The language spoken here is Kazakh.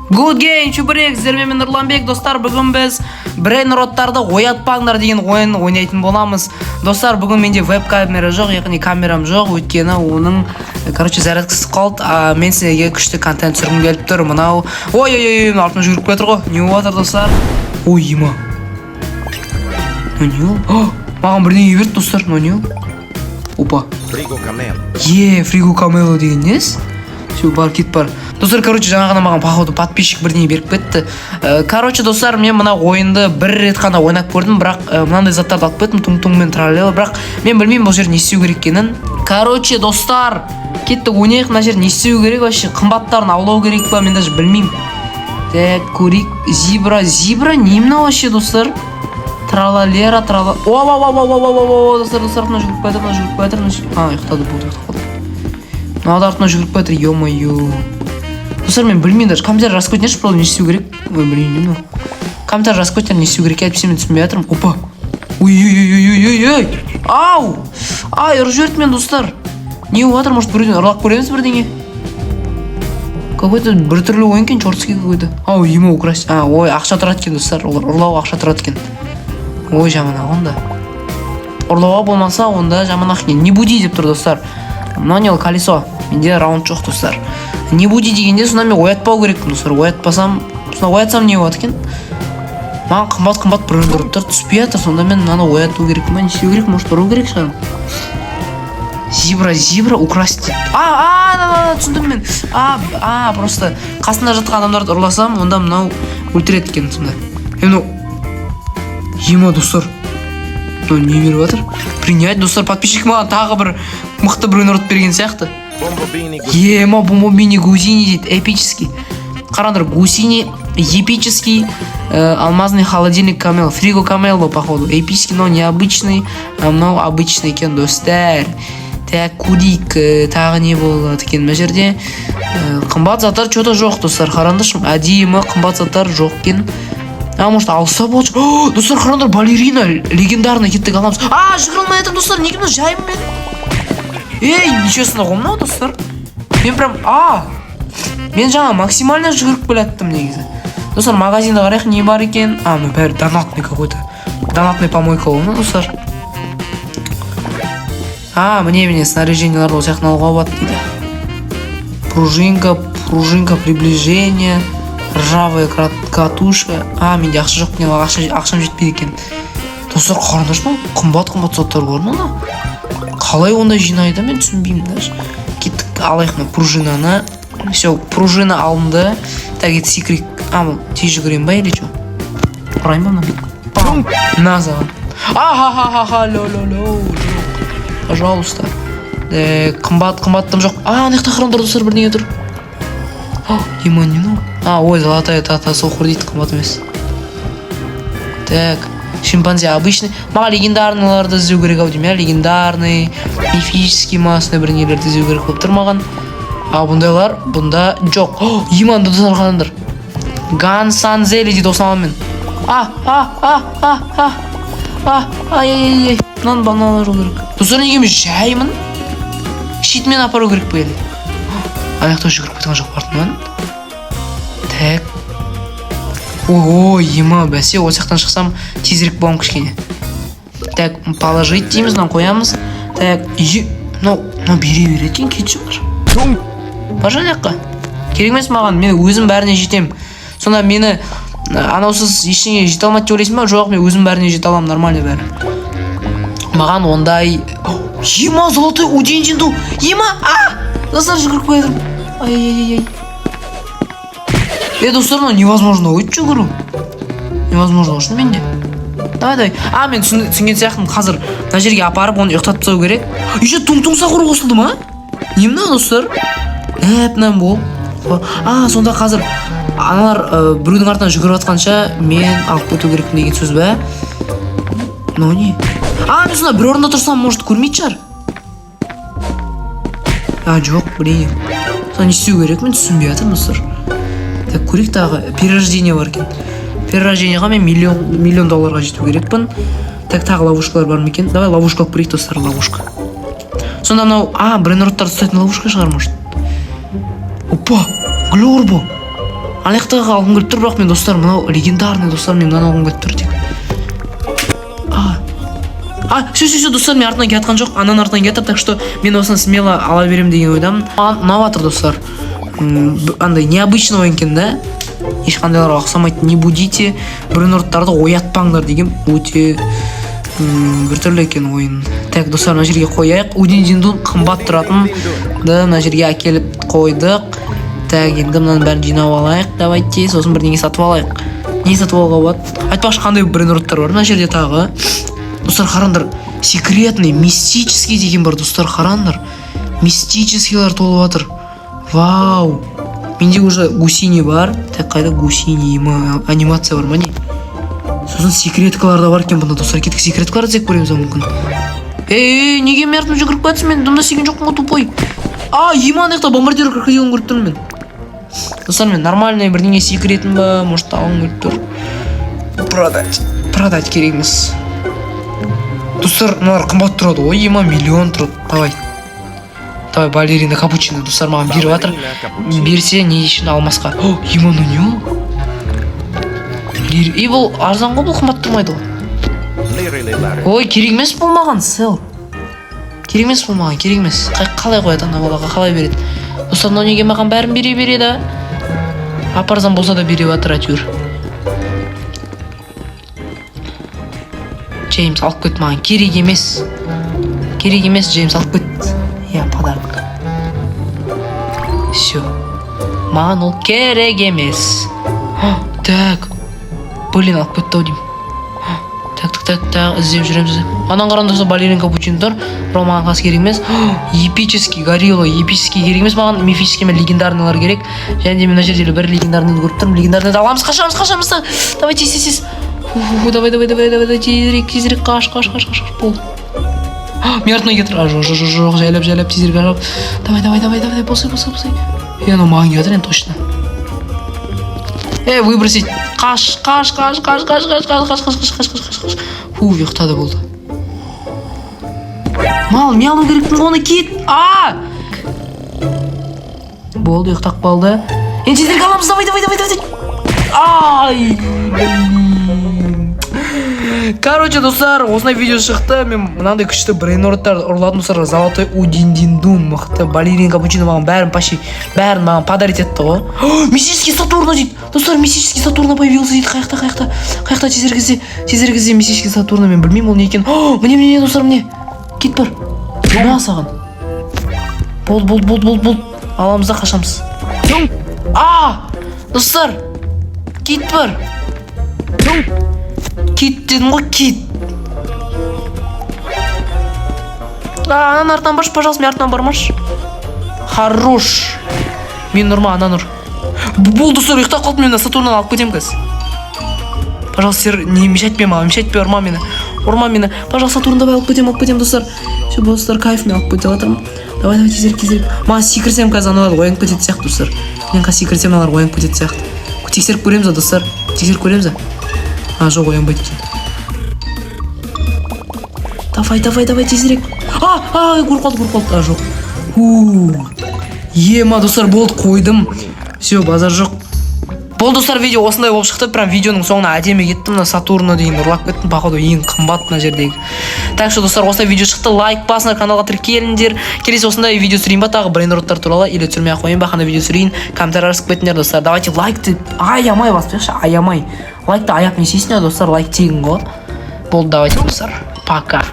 Good game, чебурек, сіздермен мен, Нұрланбек. Достар, бүгін біз брейнроттарды оятпаңдар деген ойын ойнайтын боламыз. Достар, бүгін менде веб камера жоқ, яғни камерам жоқ, өйткені оның, короче, зарядкасы қалды. А мен сіздерге күшті контент түсіргім келіп тұр. Мынау, ой, ой, ой, мына артынан жүгіріп келе жатыр ғой. Не болып жатыр, достар? Ой, ема. Мынау не ол? О, маған бірдеңе берді, достар, мынау не ол? Опа. Frigo Camelo. Е, Фриго Камело деген несі? Все, бар, кет, бар. Достар, короче, жаңа ғана маған, походу, подписчик бірдеңе беріп кетті. Короче, достар, мен мына ойынды бір рет қана ойнап көрдім, бірақ мынандай заттарды алып кеттім, тунг тунг мен траллело, бірақ мен білмеймін бұл жерде не істеу керек екенін. Короче, достар, кеттік, ойнайық. Мына жерде не істеу керек вообще? Қымбаттарын аулау керек па? Мен даже білмеймін. Так, көрейік. Зибра, зибра, не мынау вообще, достар? Тралалера, трала. О, о, о, о, о, о, о, достар, достар, мына жүгіріп келе жатыр, мына жүгіріп келе жатыр, а, ұйықтады, болды, ұйықтап қалды. Мынау да артынан жүгіріп келе жатыр, ё-моё. Достар, мен білмеймін даже. Комментарий жазып кетіңдерші, просто не істеу керек. Ой, білмеймін, не мынау. Комментарий жазып кетіңдер, не істеу керек, әйтпесе мен түсінбей жатырмын. Опа. Ой, ой, ой, ой, ой, ой. Ау! Ай, ұрып жіберді мені, достар. Не болып жатыр? Может, біреуден ұрлап көреміз бірдеңе? Какой-то біртүрлі ойын екен, чёртский какой-то. Ау, ема, украсть. А, ой, ақша тұрады екен, достар. Олар ұрлауға ақша тұрады екен. Ой, жаман ақ онда. Ұрлауға болмаса, онда жаман ақ екен. Не буди деп тұр, достар. Мынау не ол, колесо? Менде раунд жоқ, достар. Не буди дегенде, сонда мен оятпау керекпін, достар. Оятпасам, сонда оятсам, не болады екен? Маған қымбат қымбат брейнроттар түспей жатыр. Сонда мен мынаны ояту керек па? Не істеу керек? Может, ұру керек шығар. Зибра, зибра, украсть. А, а, а, а, түсіндім мен. А, а, просто қасында жатқан адамдарды ұрласам, онда мынау өлтіреді екен сонда. Е, мынау. Ема, достар. Мынау не беріп жатыр? Принять, достар, подписчик маған тағы бір мықты брейнрот берген сияқты. Bombobini. Ема, бомбомини гузини дейді, эпический. Қараңдар, гусини эпический, алмазный холодильник Камел, Фриго Камело, походу. Эпический, но необычный, а мынау обычный екен, достар. Так, көрейік, тағы не болады екен мына жерде? Қымбат заттар что-то жоқ, достар, қараңдаршы, әдемі қымбат заттар жоқ екен. А, может, алса болады. О, достар, қараңдар, балерина легендарный, кеттік, аламыз. А, жүгіре алмай жатырмын, достар, неге мынау жаймын мен? Ей, нечестно ғой мынау, достар. Мен прям, а, мен жаңа максимально жүгіріп келе жаттым негізі. Достар, магазинді қарайық, не бар екен. А, мына бәрі донатный какой-то. Донатный помойка ғой мына, достар. А, міне, міне, снаряженияларды осы жақтан алуға болады дейді. Пружинка, пружинка приближение, ржавая катушка. А, менде ақша жоқ, мен ақшам жетпейді екен. Достар, қараңдаршы, мына қымбат қымбат заттар бар мына. Қалай ондай жинайды, мен түсінбеймін даже. Кеттік, алайық мына пружинаны. Все, пружина алынды. Так, это секрет. А, бұл тез жүгіремін ба или что? Ұрайын ба мына? Пам! На саған. Ахахахаха, ло ло ло. Жоқ. Пожалуйста. Қымбат қымбаттым жоқ. А, ана жақта қараңдар, достар, бірдеңе тұр. О, ема, не мынау? А, ой, золотая тата сохур дейді, қымбат емес. Так, шимпанзе обычный. Маған легендарныйларды іздеу керек ау деймін, иә, легендарный, мифический ма, сондай бірдеңелерді іздеу керек болып тұр маған. А бұндайлар бұнда жоқ. О, ема, достар, қараңдар. Гансанзели дейді, осыны аламын мен. А, а, а, а, а, а, ай, ай, ай, ай. Мынаны банан алу керек. Достар, неге мен жаймын? Щитмен апару керек пе или? Ана жақта жүгіріп кеткен жоқ артымнан. Так. Ой, ема, бәсе, осы жақтан шықсам, тезірек боламын кішкене. Так, положить дейміз, мынаны қоямыз. Так, е, мынау бере береді екен, кетші бар. Бар ана жаққа. Керек емес маған, мен өзім бәріне жетемін. Сонда мені анаусыз ештеңе жете алмайды деп ойлайсың ба? Жоқ, мен өзім бәріне жете аламын, нормально бәрі. Маған ондай. Ема, золотой удинжинду. Ема, а! Достар, жүгіріп келе жатырмын. Ай, ай, ай, ай. Е, достар, мынау невозможно ғой жүгіру. Невозможно шынымен де. Давай, давай. А, мен түсінген сияқтымын. Қазір мына жерге апарып, оны ұйықтатып тастау керек. Еще тунг-тунг сахур қосылды ма? Не мынау, достар? Нәп нәм болып. А, сонда қазір аналар біреудің артынан жүгіріп жатқанша мен алып кету керекпін деген сөз ба? Мынау не? А, мен сонда бір орында тұрсам, может, көрмейтін шығар. А, жоқ, блин. Сонда не істеу керек, мен түсінбей жатырмын, достар. Так, көрейік, тағы перерождение бар екен. Перерождениеға мен миллион, миллион долларға жету керекпін. Так, тағы ловушкалар бар ма екен? Давай ловушка алып көрейік, достар, ловушка. Сонда мынау, а, брейнроттарды ұстайтын ловушка шығар, может. Опа, глорбо. Ана жақтағы алғым келіп тұр, бірақ мен, достар, мынау легендарный, достар, мен мынаны алғым келіп тұр тек. А, все, все, все, достар, мен артынан келе жатқан жоқ, ананың артынан келе жатыр, так что мен осыны смело ала беремін деген ойдамын. Маған ұнап жатыр, достар. Андай необычный ойын екен да, ешқандайларға ұқсамайды. «Не будите брейнроттарды», оятпаңдар деген өте біртүрлі екен ойын. Так, достар, мына жерге қояйық. Удиндиндун қымбат тұратын да, мына жерге әкеліп қойдық. Так, енді мынаның бәрін жинап алайық, давайте, сосын бірдеңе сатып алайық. Не сатып алуға болады? Айтпақшы, қандай брейнроттар бар мына жерде тағы? Достар, қараңдар, секретный, мистический деген бар, достар, қараңдар, мистическийлар толып жатыр. Вау, менде уже гусини бар. Так, қайда гусини ма? Анимация бар ма, не? Сосын секреткалар да бар екен бұнда, достар. Кеттік, секреткаларды іздеп көреміз ау мүмкін. Ей, неге менің артымнан жүгіріп кетсің? Мен дым да істеген жоқпын ғой, тупой. А, ема, ана жақта бомбардир крокодилін көріп тұрмын мен. Достар, мен нормальный бірдеңе секретін ба, может, алғым келіп тұр. Продать, продать керек емес. Достар, мыналар қымбат тұрады ғой, ема, миллион тұрады. Давай, давай, балерина капучино, достар, маған беріп жатыр. Берсе, не үшін алмасқа? О, ема, мынау не ол? И бұл арзан ғой, бұл қымбат тұрмайды ғой. Ой, керек емес бұл маған, сел, керек емес бұл маған, керек емес. Қалай қояды ана балаға, қалай береді? Достар, мынау неге маған бәрін бере береді? Ап арзан болса да, беріп жатыр әйтеуір. Джеймс, алып кет, маған керек емес, керек емес, Джеймс, алып кет. Иә, подарок, все, маған ол керек емес. Так, блин, алып кетті ау деймін. Так, так, так, так, іздеп жүреміз. Анан қарағанда, достар, балерина капучино тұр, бірақ маған қазір керек емес. Эпический горилла, эпический керек емес маған, мифический мен легендарныйлар керек. Және де мен мына жерде бір легендарныйды көріп тұрмын. Легендарныйды аламыз, қашамыз, қашамыз да. Давай, тез, тез, тез. Фу, фу, фу, давай, давай, давай, давай, давай, тезірек, тезірек, қаш, қаш, қаш, қаш, қаш, болды. Мен артынан кетір. А, жоқ, жоқ, жоқ, жоқ, жайлап, жайлап, тезірек жайлап. Давай, давай, давай, давай, босай, босай, босай. Е, анау маған келіп жатыр енді точно. Е, выбросить. Қаш, қаш, қаш, қаш, қаш, қаш, қаш, қаш, қаш, қаш, қаш, қаш, қаш, қаш. Фу, ұйықтады, болды. Мал, мен алу керекпін ғой оны, кет. А! Болды, ұйықтап қалды. Енді тезірек аламыз, давай, давай, давай, давай. Ай, блин. Короче, достар, осындай видео шықты. Мен мынандай күшті брейнроттарды ұрладым, достар. Золотой удиндиндун мықты, балерина капучино маған бәрін, почти бәрін маған подарить етті ғой. Мистический Сатурна дейді. Достар, мистический Сатурна появился дейді. Қаяқта, қаяқта, қаяқта? Тезірек ізде, тезірек ізде мистический Сатурна. Мен білмеймін ол не екенін. Міне, міне, достар, міне. Кет, бар. На саған. Болды, болды, болды, болды, болды. Аламыз да қашамыз. А, достар, кит бар. Кит дедім ғой, кит. А, ананың артынан баршы, пожалуйста, мен артынан бармашы. Хорош. Мен ұрма, ананы ұр. Болды, достар, ұйықтап қалдым, мен мына Сатурнан алып кетемін қазір. Пожалуйста, сер, не мешать етпе маған, мешать етпе, ұрма мені. Ұрма мені. Пожалуйста, Сатурн, давай, алып кетемін, алып кетемін, достар. Все, достар, кайф, мен алып кете жатырмын. Давай, давай, тезірек, тезірек. Маған секірсем, қазір аналар оянып кететін сияқты, достар. Мен қазір секірсем, аналар оянып кететін сияқты. Тексеріп көреміз, достар. Тексеріп көреміз. А, жоқ, оянбайды екен. Давай, давай, давай, тезірек. А, а, көріп қалды, көріп қалды. А, жоқ. Фу. Ема, достар, болды, қойдым. Все, базар жоқ. Болды, достар, видео осындай болып шықты. Прям видеоның соңына әдемі кеттім. Мына Сатурна деген ұрлап кеттім, походу, ең қымбат мына жердегі. Так что, достар, осындай видео шықты. Лайк басыңдар, каналға тіркеліңдер. Келесі осындай видео түсірейін ба тағы брейнроттар туралы или түсірмей ақ қояйын ба? Қандай видео түсірейін, комментарий жазып кетіңдер, достар. Давайте лайкты аямай баспайықшы, аямай. Лайкты аяп не істейсіңдер, достар? Лайк тегін ғой. Болды, давайте, достар, пока.